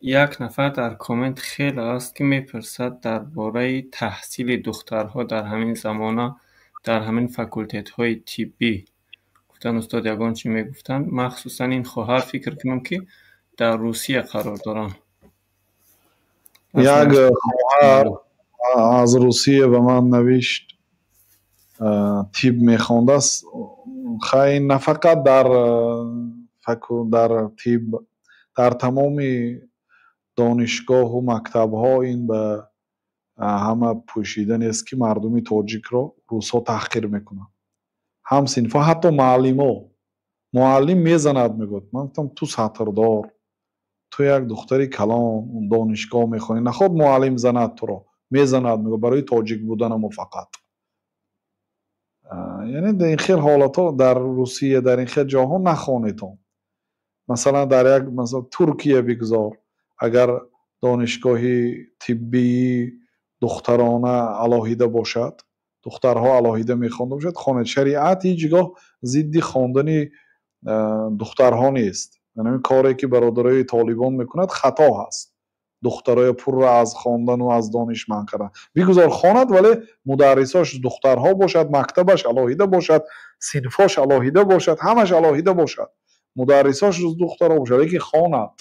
Як нафар дар коммент хеле аст, ки мепурсад дар бораи таҳсили духтарҳо дар ҳамин замона, дар ҳамин факултетҳои тиббӣ. Гуфтанд, устод, ягон чӣ мегуфтанд. Махсусан ин хоҳар, фикр кунам, ки дар Русия қарор доранд. Як хоҳар аз Русия ба ман навишт, тиб мехондааст. Хай, на фақат дар тиб, дар тамоми донишгоҳу мактабҳо ин ба ҳама пӯшида нест, ки мардуми тоҷикро русҳо таҳқир мекунанд. Ҳамсинфҳо, ҳатто муаллимо. Муаллим мезанад, мегӯяд. Ман гуфтам: ту сатрдор, ту як духтари калон, донишгоҳ мехонӣ, наход муаллим занад туро? Мезанад, мегӯяд, барои тоҷик буданамо фақат. Яъне дар ин хел ҳолатҳо дар Русия, дар ин хел ҷоҳо нахонедон. Масалан, дар як, масалан, Туркия бигзор, агар донишгоҳи тиббии духтарона алоҳида бошад, духтарҳо алоҳида мехонда бошад, хонед. Шариат ҳеҷ гоҳ зидди хондани духтарҳо нест. Ҳамин коре, ки бародарои толибон мекунад, хато ҳаст. Духтароя пурра аз хондану аз дониш манъ кардан. Бигузор хонад, вале мударрисош духтарҳо бошад, мактабаш алоҳида бошад, синфош алоҳида бошад, ҳамаш алоҳида бошад, мударрисош духтарҳо бошад, лекин хонад.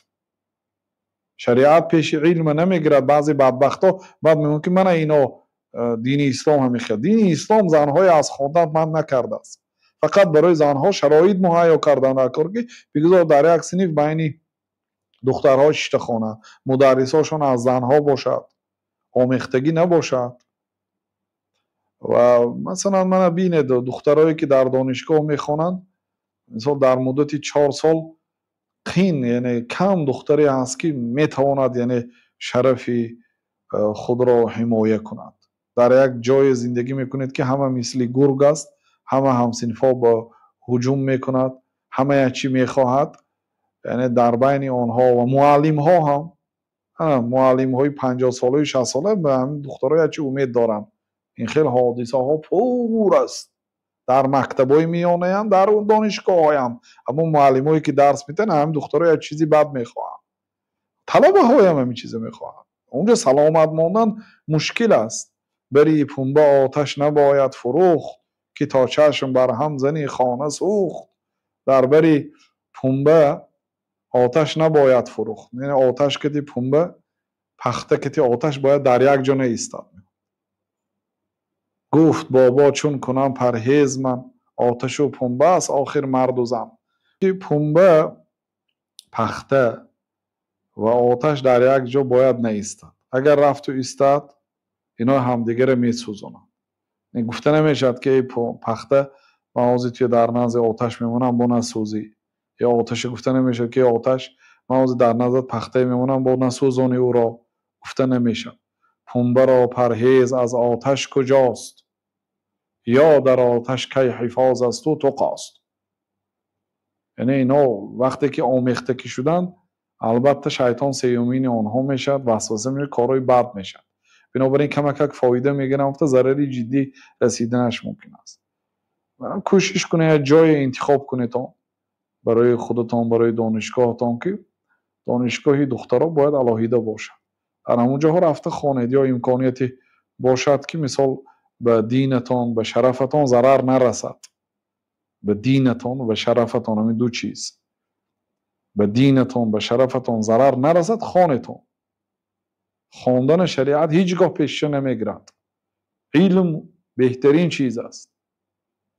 Шариат пеши илма намегирад. Баъзе бадбахтҳо баъд мегӯянд, ки мана ино, дини ислом ҳамин хел. Дини ислом занҳое аз хондан манъ накардааст. Фақат барои занҳо шароит муҳайё кардан дар кор, ки бигузор дар як синф байни духтарҳо шишта хонанд, мударрисошон аз занҳо бошад, омехтагӣ набошад. Ва масалан, мана бинед, духтарое, ки дар донишгоҳ мехонанд, мисол, дар муддати 4 сол қин, яъне кам духтаре ҳаст, ки метавонад, яъне, шарафи худро ҳимоя кунад. Дар як ҷое зиндагӣ мекунед, ки ҳама мисли гург аст, ҳама ҳамсинфҳо ба ҳуҷум мекунад, ҳама як чӣ мехоҳад. Яъне дар байни онҳо ва муаллимҳо ҳам, муаллимҳои 50-солаю 60-сола ба ҳамин духтаро як чӣ умед доранд. Ин хел ҳодисаҳо пур аст дар мактабҳои миёнаям, дар донишгоҳҳоям. Аммо муаллимҳое, ки дарс медиҳанд, ҳамин духтаро як чизи бад мехоҳанд, талабаҳоям ҳамин чиза мехоҳанд. Онҷо саломат мондан мушкил аст. Бари пунба оташ набояд фурӯхт, ки то чашм бар ҳам зани, хона сӯхт. Дар бари пунба оташ набояд фурӯхт, яъне оташ кати пунба, пахта кати оташ бояд дар як ҷо наистад. Гуфт бобо: чун кунам парҳез ман, оташу пунба аст охир марду зан. Пунба, пахта ва оташ дар як ҷо бояд наистад. Агар рафту истад, ино ҳамдигарро месӯзонанд. Гуфта намешавад, ки эй пахта, ман ҳозир туя дар назди оташ мемонам, бо насӯзӣ. Ё оташа гуфта намешавад, ки оташ, ман ҳозир дар наздат пахтае мемонам, бо насӯзонӣ ӯро. Гуфта намешавад. Пунбаро парҳез аз оташ куҷост, ё дар оташ кай ҳифоз асту туқост. Яъне ино вақте ки омехта ки шуданд, албатта шайтон сеюмини онҳо мешавад, васваса мешавад, корҳои бад мешавад. Бинобар ин камакак фоида мегирам гуфта, зарари ҷиддӣ расиданаш мумкин аст. Кӯшиш кунед, як ҷое интихоб кунедон барои худатон, барои донишгоҳатон, ки донишгоҳи духтаро бояд алоҳида бошад. Дар ҳамон ҷоҳо рафта хонед ё имконияте бошад, ки мисол ба динатон, ба шарафатон зарар нарасад. Ба динатон, ба шарафатон, ҳамин ду чиз, ба динатон, ба шарафатон зарар нарасад, хонетон. Хондани шариат ҳеҷ гоҳ пешша намегирад. Илм беҳтарин чиз аст.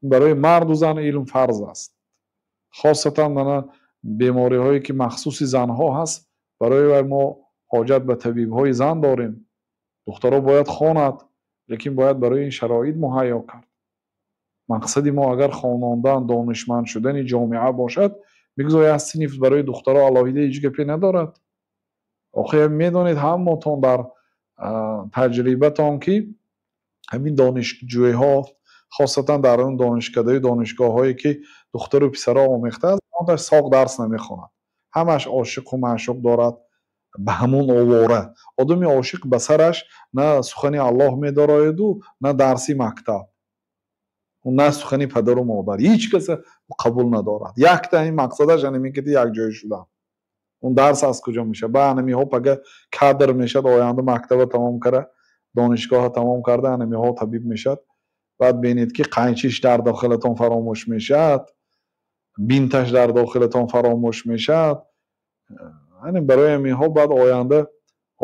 Барои марду зан илм фарз аст. Хосатан мана бемориҳое, ки махсуси занҳо ҳаст, барои вай мо ҳоҷат ба табибҳои зан дорем. Духтаро бояд хонад, лекин бояд барои ин шароит муҳайё кард. Мақсади мо агар хонондан, донишманд шудани ҷомеа бошад, бигзор як синф барои духтаро алоҳида, ҳеҷ гапе надорад. Охир медонед ҳаматон дар таҷрибатон, ки ҳамин донишҷӯйҳо, хосатан дар он донишкадаи донишгоҳҳое, ки духтару писаро омехта аст, онташ соқ дарс намехонад. Ҳамаш ошиқу маъшуқ дорад. Ба ҳамон овора одами ошиқ ба сараш на сухани Аллоҳ медарояду, на дарси мактаб, на сухани падару модар, ҳеҷ каса қабул надорад. Якта ин мақсадаш ҳамин ки якҷоя шудан. Он дарс аз куҷо мешавад? Ба анамиҳо пага кадр мешавад, оянда мактаба тамом карда, донишгоҳа тамом карда, анамиҳо табиб мешавад. Баъд бинед, ки қайчиш дар дохилатон фаромӯш мешавад, бинташ дар дохилатон фаромӯш мешавад. Ани барои ҳаминҳо баъд оянда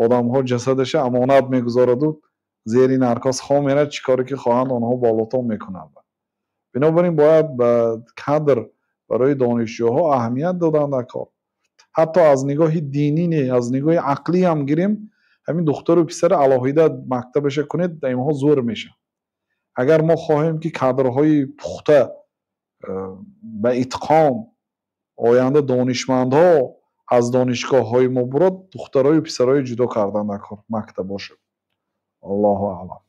одамҳо ҷасадаша амонат мегузораду зери наркоз хом мерад, чӣ коре ки хоҳанд, онҳо болотон мекунанд. Бинобар ин бояд ба кадр барои донишҷӯҳо аҳамият додан дар кор. Ҳатто аз нигоҳи динӣ не, аз нигоҳи ақлӣ ҳам гирем, ҳамин духтару писара алоҳида мактабаша кунед, инҳо зӯр мешавад. Агар мо хоҳем, ки кадрҳои пухта, ба итқон, оянда донишмандҳо аз донишгоҳҳои мо бурод, духтарою писарои ҷудо кардан дар кор мактаб бошад. Аллоҳу аълам.